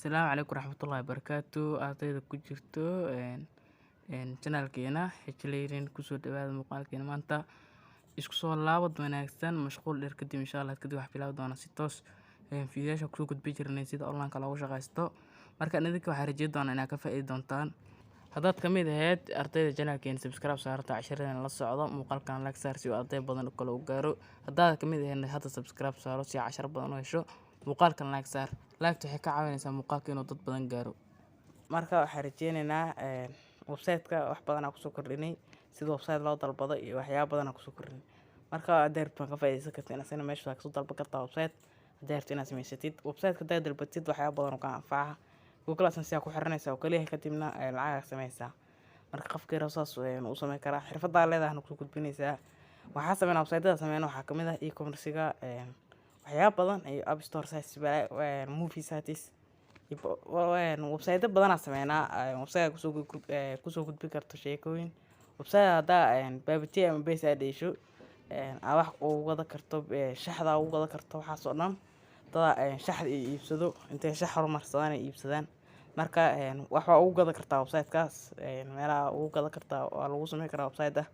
Asalaamu calaykum waraxmatullaahi wabarakaatu. Ardayda ku jirto channelkeena H Learning, kusoo dhawaada muuqaalkeena maanta. Isku soo laabad wanaagsan. Mashquul dheer kadib, insha Allah kadib wax bilaabi doona si toos fiidiyoyaasha kusoo gudbi jirnay sida online-ka loogu shaqaysto. Marka idinka waxaan rajeyn doonaa inaad ka faa'iidi doontaan. Haddaad ka mid ahayd ardayda channelkeena, subscribe saarta, casharadana la socdo, muuqaalkan like saar si uu arday badan oo kale u gaaro. Haddaad ka mid ahayd, hadda subscribe saaro si cashar badan u hesho. Muuqaalkan like saar. Like waxay ka caawinaysaa muuqaalka inuu dad badan gaaro. Marka waxaan rajeynaynaa website-ka wax badan aan kusoo kordhinay, sida website loo dalbado iyo waxyaabo badan aan kusoo kordhinay. Marka haddaad rabto, waan ka faa'iidaysan kartaa asagana. Meesha waa kasoo dalban kartaa website haddaad rabto inaad samaysatid website. Haddaad dalbatid, waxyaabo badan oo ka anfaca. Google AdSense aa ku xiranaysaa oo kaliya, kadibna lacag aad samaysaa. Marka qofkii rabo saas uu samayn karaa. Xirfadaa leedahana kusoo gudbinaysaa. Waxaa sameynaa website-yada sameyna waxaa kamid ah e-commerce-ga, waxyaabo badan iyo app store sites, movie sites, website badanaa sameynaa. Website kusoo gudbin karto sheekooyin, website haddaa baabiti ama base aad dheesho, aa wax ugu gada karto, shaxda ugu gada karto. Waxaas oo dhan dada shaxda iibsado, intay shax horumarsadaan ay iibsadaan. Marka wax waa ugu gada kartaa website-kaas, meelaha ugu gada kartaa waa lagu sameyn karaa website ah.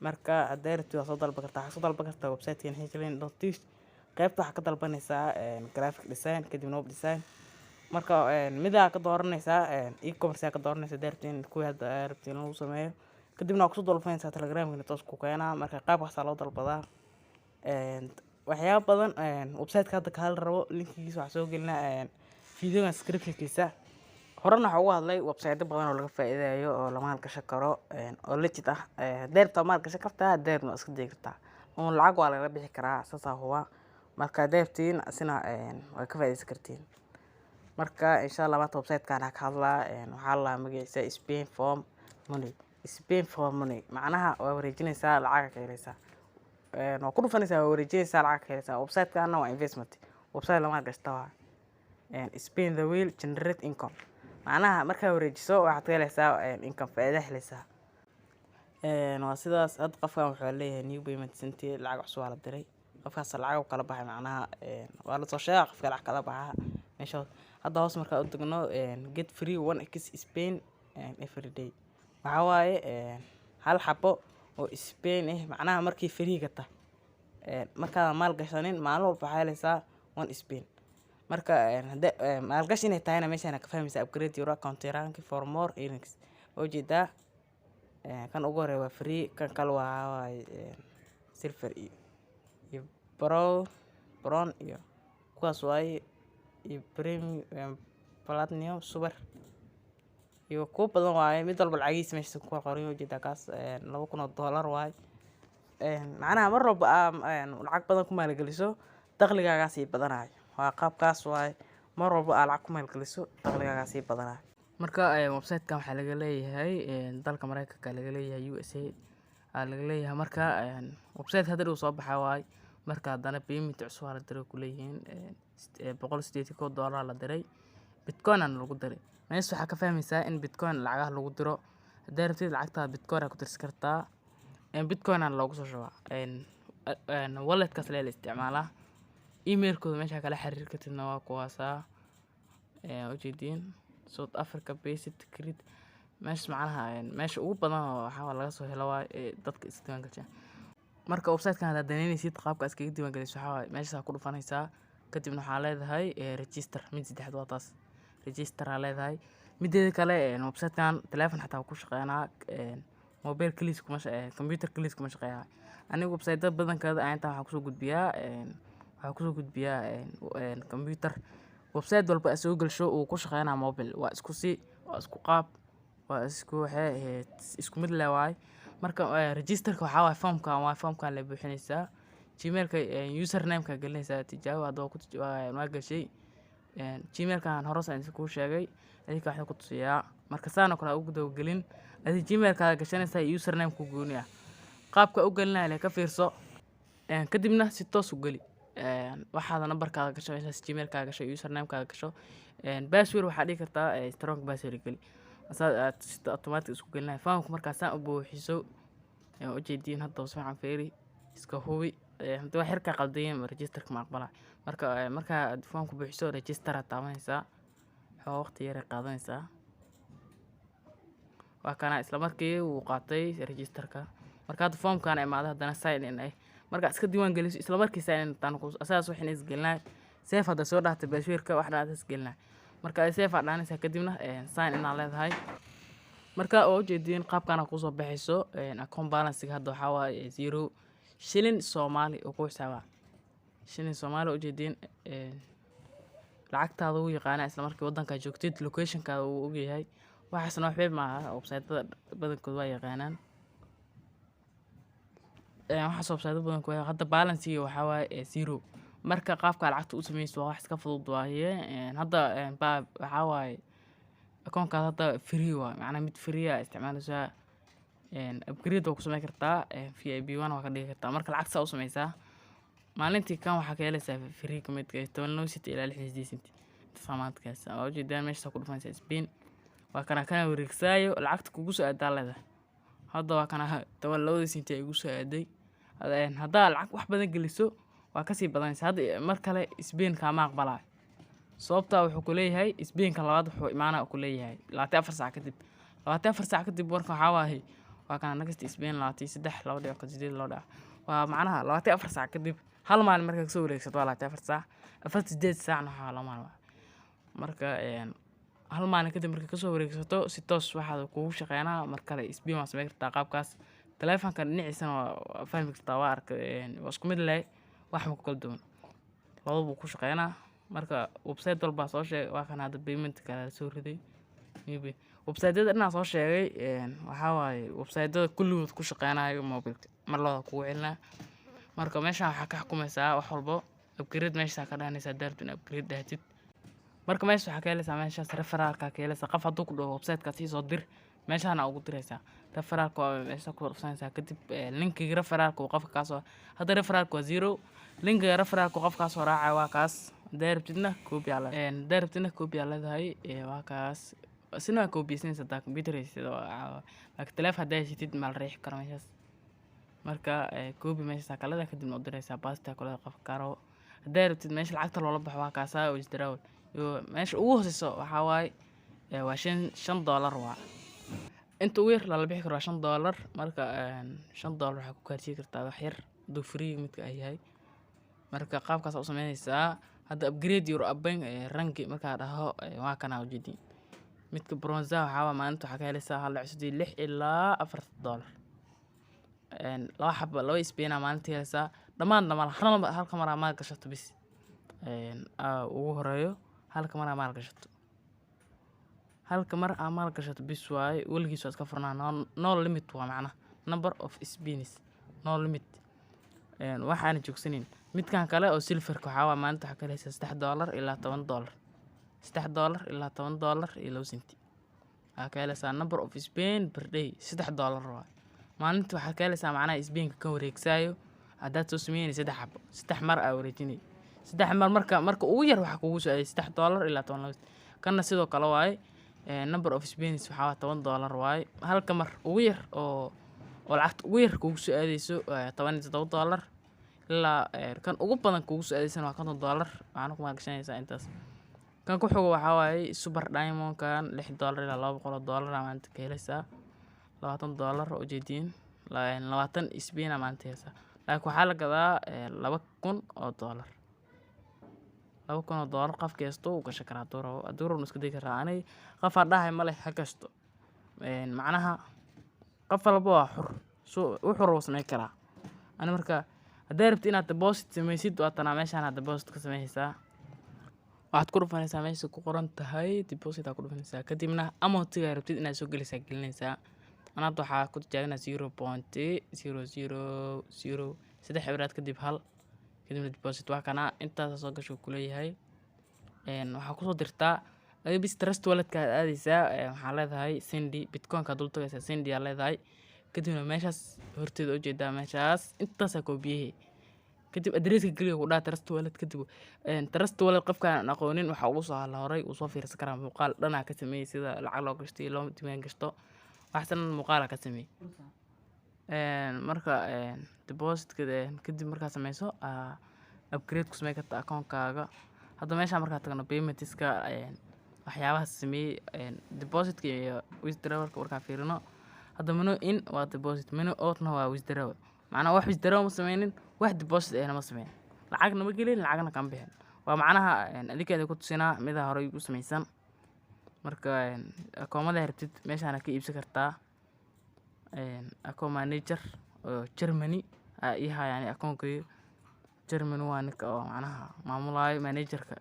Marka haddaa rabtid, waa soo dalban kartaa. Waxaa soo dalban kartaa website-keena hlearning.tech. Qaybta waxaa ka dalbanaysaa graphic design, kadibna web design. Marka midaa ka dooranaysaa, e-commerce aa ka dooranaysaa haddaa rabtid in kuwii hadda rabtid in lagu sameeyo. Kadibna waa kusoo dalbanaysaa, Telegramkina toos ku keenaa. Marka qaabkaasaa loo dalbadaa waxyaabo badan. Website-ka hadda ka hadli rabo linkigiisa waxaa soo gelinaa videogan description-kiisa. Horena waxaa uga hadlay website badan oo laga faa'iidayo oo la maalgashan karo oo legit ah. Haddaa rabto waa maalgashan kartaa, haddaa rabtid waa iska dayi kartaa uun. Lacag waa lagala bixi karaa, saasaa hubaa. Marka haddaa rabtiin asina waa ka faa'iidaysan kartiin. Marka insha Allah maanta website-kan ka hadlaa. Waxaa la magaciisa Spin for Money. Spin for Money macnaha waa wareejinaysaa, lacag ka helaysaa. Waa ku dhufanaysaa, waa wareejinaysaa, lacag ka helaysaa. Website-kana waa investment website, lama gashta. Waa spin the wheel, generate income. Macnaha markaa wareejiso waxaad ka helaysaa income, faa'iido helaysaa. Waa sidaas. Hadda qofkan wuxuu leeyahay "new payment sent", lacag cusub waa la diray. Qofkaas lacag u kala baxay, macnaha waa lasoo sheega qofka lacag kala baxa meesha. Hadda hoos markaa u degno, "get free 1x spin every day". Waxaa waaye hal xabo oo spin ah, macnaha markii free ga tahay, markaadan maal gashanin, maalin walba waxaa helaysaa one spin. Marka hade maalgashi inay tahayna meeshaan ka fahmaysaa. "Upgrade your account rank for more earnings" waa ujeedaa. Kan ugu horeeya waa free, kan kale waa waaye silver iyo bronze iyo kuwaas waaye, iyo premium, platinum, super iyo kuwo badan waaye. Mid walba lacagihiisa meesha ku qoran, ujeedaa. Kaas $2,000 waaye. Macnaha mar walba aa lacag badan ku maalgeliso, dakhligaagaa sii badanayo. Waa qaabkaas waaye. Mar walba aa lacag ku maalgeliso, dakhligaagaa sii badanayo. Marka website-kan waxaa laga leeyahay dalka Mareykanka laga leeyahay, USA aa laga leeyahay. Marka website hadda dhow soo baxa waaye. Marka haddana payment cusub aa la diray kuleeyihiin, $181 la diray, Bitcoin aana lagu diray. Meesha waxaa ka fahmaysaa in Bitcoin lacagaha lagu diro. Haddaa rabtid, lacagtaada Bitcoin aa ku dirsan kartaa, Bitcoin aana loogu soo shubaa. Walletkaas lee la isticmaalaa. Emailkooda meesha kala xiriiri kartidna waa kuwaasaa ujeediin. South Africa based credit meesha, macnaha meesha ugu badan oo waxaa laga soo helo waaye ee dadka isdiiwaan gashaan. Marka website-kan haddaad danaynaysid, qaabka iskaga diiwaan geliso waxaa waaye meeshaas ku dhufanaysaa, kadibna waxaa leedahay register. Mid saddexaad waa taas, register aa leedahay. Mideeda kale, website-kan telephone xataa wuu ku shaqeynaa, mobile kaliis kuma computer kaliis kuma shaqeeya. Aniga website badankeeda ayaan intaan waxaan kusoo gudbiyaa computer. Website walba aad soo gelsho uu ku shaqeynaa mobile, waa isku si, waa isku qaab, waa isku, waxay ahayd, isku mid le waaye. Marka registerka waxaa waaye formkan, waa formkan la buuxinaysaa. Gmailka username-ka gelinaysaa. Tijaabo hadda waa ku waa gashay Gmailkan hore saan kuu sheegay, adinka waxaan ku tusiyaa. Marka saan oo kale ha ugu dabagelin. Adi Gmailkaada gashanaysaa, username ku gooni ah. Qaabka u gelinaya le ka fiirso, kadibna si toos u geli. Waxaad nambarkaada gasho meeshaas, Gmailkaaga gasho, username-kaaga gasho. Password waxaa dhigi kartaa strong password geli, asaa aad si automatic isku gelinaya formka. Markaa saan u buuxiso, ujeediin hadda si fiican fiiri, iska hubi. Haddii wax yar kaa qaldan registerka ma aqbalaa. Marka markaa aad formka buuxiso, register aad taabanaysaa. Xoogaa waqti yar ay qaadanaysaa. Waa kana, isla markii wuu qaatay registerka. Marka hadda formkan imaada, haddana sign in ah. Marka iska diiwaan geliso, isla markii sign in tan ku asaas waxina isgelinaa. Save hadda soo dhahtay passwordka, waxna aad isgelinaa. Marka ay save aad dhahanaysaa, kadibna sign in aad leedahay. Marka oo ujeediin qaabkan kusoo baxayso, account balance hadda waxaa waaye 0 shilin Soomaali oo ku xisaaba. Shilin Soomaali ujeediin, lacagtaada wuu yaqaanaa isla markii, waddanka joogtid, locationkaada wuu ogyahay. Waxaasna waxba maaha, website-yada badankood waa yaqaanaan. Waxaas website badankood waa hadda balance waxaa waaye 0. Marka qaabka lacagta u sameyso waa wax iska fudud waaye. Hadda waxaa waaye akoonkaada hadda free waaye, macnaha mid free ah isticmaalaysaa. Upgrade waa ku sameyn kartaa, VIP one waa ka dhigi kartaa. Marka lacag saa u sameysaa, maalintii kan waxaa ka helaysaa free ka mid ah 12 cent ilaa 68 cent. Intaas maanta ka helaysaa. Waa ujeedaan, meesha ku dhufanaysaa spin. Waa kana, kana wareegsaayo lacagta kugu soo aadaa leedahay. Hadda waa kana, 12 cent ay igu soo aaday. Haddaa lacag wax badan geliso, waa kasii badanaysa. Hadda mar kale spin kaama aqbalaayo. Sababtaa wuxuu ku leeyahay spinka labaad wuxuu imaanaa ku leeyahay 24 saac kadib. 24 saac kadib warka waxaa waaye, waa kana next spin 23 2.8 2 dhibic. Waa macnaha 24 saac kadib, hal maalin markaa kasoo wareegsato waa 24 saac, 48 saacna waxaa 2 maalin. Marka hal maalin kadib markaa kasoo wareegsato, si toos waxaad kugu shaqeynaa. Mar kale spin waa sameyn kartaa qaabkaas. Taleefanka dhinaciisana waa fahmi kartaa, waa arkay, waa isku mid leh, wax ma ku kala duwan. Labadaba wuu ku shaqeynaa. Marka website walba soo sheegay, waa kana hadda payment kale soo riday. Website-yada dhan aan soo sheegay waxaa waaye website-yada kulligood ku shaqeynayo mobilka. Mar labaad kugu celinaa. Marka meeshan waxaa ka xukumaysaa wax walbo. Upgrade meesha ka dhahanaysaa haddaa rabtid inaad upgrade dhahatid. Marka meesha waxaa ka helaysaa, meeshaas referral-ka ka helaysaa. Qof hadduu ku dhaho website-kaas ii soo dir, meeshaan ugu diraysaa. Referral-ka waa meesha ku dhufsanaysaa, kadib linkiga referral-ka uu qofka kaasoo, hadda referral-ka waa 0, linkiga referral-ka uu qofka kaasoo raacayo waa kaas. Haddaa rabtidna copy aa leedahay, waa kaas. Isna waa copy-yeysanaysaa hadaa computer haysatid, laakiin taleefan haddaa haysatid ma la riixi karo meeshaas. Marka copy meeshaas aa ka leedahay, kadibna u diraysaa, paste aa ku leedahay qofka kaa rabo. Haddaa rabtid meesha lacagta loola baxo, waa kaasaa withdrawal. Iyo meesha ugu hooseyso waxaa waaye waa $5 waa. Inta ugu yar lala bixi karo waa $5. Marka $5 waxaa ku gaarsiin kartaa wax yar hadduu free midka ay yahay. Marka qaabkaas u sameynaysaa. Hadda upgrade your bank rank markaa dhaho, waa kana ujeedin. Midka bronze waxaa waa maalinta waxaa ka helaysaa 1.36 ilaa $4. Laba xabo, laba spin aa maalintii helaysaa. Dhammaan dhammaan halka mar aa maal gashato bis. Ugu horeeyo halka mar aa maal gashato. Halka mar aa maal gashato bis waaye, weligiis waa iska furnaa, no limit waa macnaha. Number of spins no limit. Waxaana joogsanin. Midkan kale oo silverka waxaa waa maalinta waxaa ka helaysaa $3 ilaa $10. $3 ilaa $10.02. Waxaa ka helaysaa number of spin per day $3 waaye. Maalintii waxaa ka helaysaa macnaha spin-ka ka wareegsaayo haddaad soo sameynayso saddex xabo, saddex mar aa wareejinay. Saddex mar marka ugu yar waxaa kugu soo aaday $3 ilaa 12. Kanna sidoo kale waaye, number of spins waxaa waa $10 waaye. Halka mar ugu yar oo lacagta ugu yar kugu soo aadayso $17 ilaa kan ugu badan kugu soo aadaysana waa $50. Waxaana ku maalgashanaysaa intaas. Kan ku xigo waxaa waaye super diamond kan, $6 ilaa $200 aa maalinta ka helaysaa. $20 oo ujeediin, 20 spin aa maalinta helaysaa. Laakiin waxaa la gadaa $2,000. $2,000 qofki haysto wuu gashan karaa haduu rabo, haduu rabo iska dayi karaa. Aniga qof aan dhahayo ma leh ha gashto. Macnaha qof walbo waa xur, wuxuu rabo sameyn karaa. Ani marka haddaa rabtid inaad deposit sameysid, waa tanaa, meeshaan aad deposit ka sameynaysaa. Waxaad ku dhufanaysaa meesha ku qoran tahay deposit aa ku dhufanaysaa, kadibna amount-iga rabtid inaad soo gelisaa gelinaysaa. Ana hadda waxaa ku tijaabinaa 0.000 saddex ebraad kadib hal, kadibna deposit. Waa kana, intaas soo gasho kuleeyahay. Waxaa kusoo dirtaa adiga bis Trust Wallet-ka aad aadaysaa. Waxaa leedahay send, Bitcoin-ka dul tagaysaa, send aa leedahay, kadibna meeshaas horteeda ujeedaa, meeshaas intaasaa koobiyey, kadib addresska geliya ku dhaha Trust Wallet. Kadib Trust Wallet qofkaan aqoonin waxa ugu soo hadla horay uu soo fiirsan karaa, muuqaal dhanaa ka sameeyey sida lacag loo gashto iyo loo diiwaan gashto, waxaas dhan muuqaala ka sameeyey. Marka depositka kadib markaad sameyso, upgrade ku samey kartaa akoonkaaga. Hadda meeshaan markaan tagno paymentska. Waxyaabahaas sameeyey depositka iyo withdrawalka markaan fiirino, hadda menu in waa deposit, menu outna waa withdrawal. Macnaha wax withdraw ma sameynin, wax deposit ahna ma sameynin, lacagna ma gelin, lacagna kama bixin. Waa macnaha adinkeeda ku tusinaa mida hore igu sameysan. Marka akoomada rabtid meeshaan ka iibsan kartaa. Account manager oo Germany aa ii hayaan akoonkayga Germany, waa ninka oo macnaha maamulayo managerka.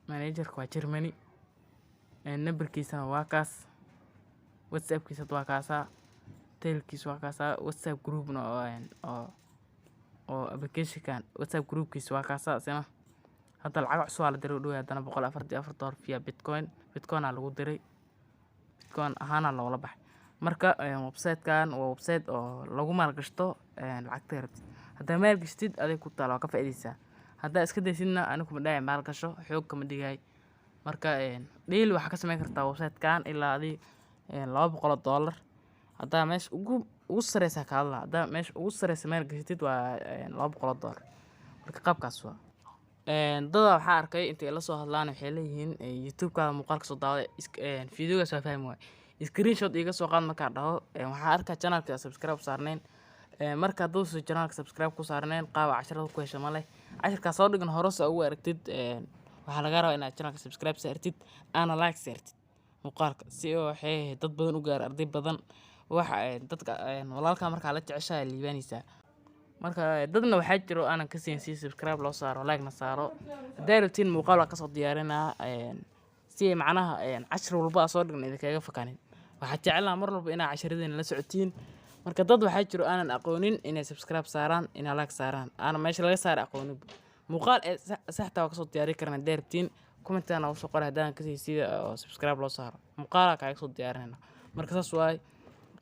Managerka waa Germany, numberkiisana waa kaas, WhatsAppkiisa waa kaasaa, telkiisa waa kaasaa, WhatsApp groupna oo applicationkan WhatsApp groupkiisa waa kaasaa isna. Hadda lacag cusub aa la diray u dhow, haddana $144 via Bitcoin. Bitcoin aa lagu diray, Bitcoin ahaana loola baxay. Marka website-kan waa website oo lagu maalgashto lacagta rabtid. Haddaa maalgashtid, aday ku taala, waa ka faa'iidaysaa. Haddaa iska daysidna, anigu kuma dhahay maalgasho, xoog kama dhigay. Marka daily waxaa ka sameyn kartaa website-kan ilaa adi $200. Haddaa meesha ugu sareysa ka hadla, haddaa meesha ugu sareysa maalgashatid, waa $200. Marka qaabkaas waa. Dadaa waxaa arkay intay la soo hadlaan, waxay leeyihiin: "YouTube-kaada muuqaal kasoo daawaday, videogaas waa fahmi waay, screenshot iga soo qaad." Markaa dhaho, waxaa arkaa channelka subscribe saarnayn. Marka hadduusan channelka subscribe ku saarnayn, qaaba casharada ku hesha ma leh. Casharkaa soo dhigan hore sa ugu aragtid, waxaa lagaa rabaa inaad channelka subscribe saartid, aana like saartid muuqaalka, si oo waxay dad badan u gaaro, arday badan. Waxa dadka walaalkaa markaa la jeceshahay liibaanaysaa. Marka dadna waxaa jiro aanan ka siin si subscribe loo saaro, like na saaro. Haddaa rabtiin, muuqaal waa kasoo diyaarinaa, si ay macnaha cashar walba aa soo dhigna idinkaga fakanin. Waxaa jecelnaha mar walba inaa casharadeenna la socotiin. Marka dad waxaa jiro aanan aqoonin inay subscribe saaraan, inay like saaraan, aanan meesha laga saara aqoonin. Muuqaal ee saxta waa kasoo diyaari karna. Haddaa rabtiin, commentan ugu soo qora haddaan kasii sida oo subscribe loo saaro, muuqaalaa kaaga soo diyaarinayna. Marka saas waay.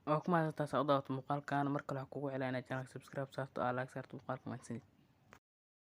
Waa ku mahadsantahay saa u daawato muuqaalkan. Mar kale waxaa kugu celaa inaad channelka subscribe saarto, aa like saarto muuqaalka. Mahadsanid.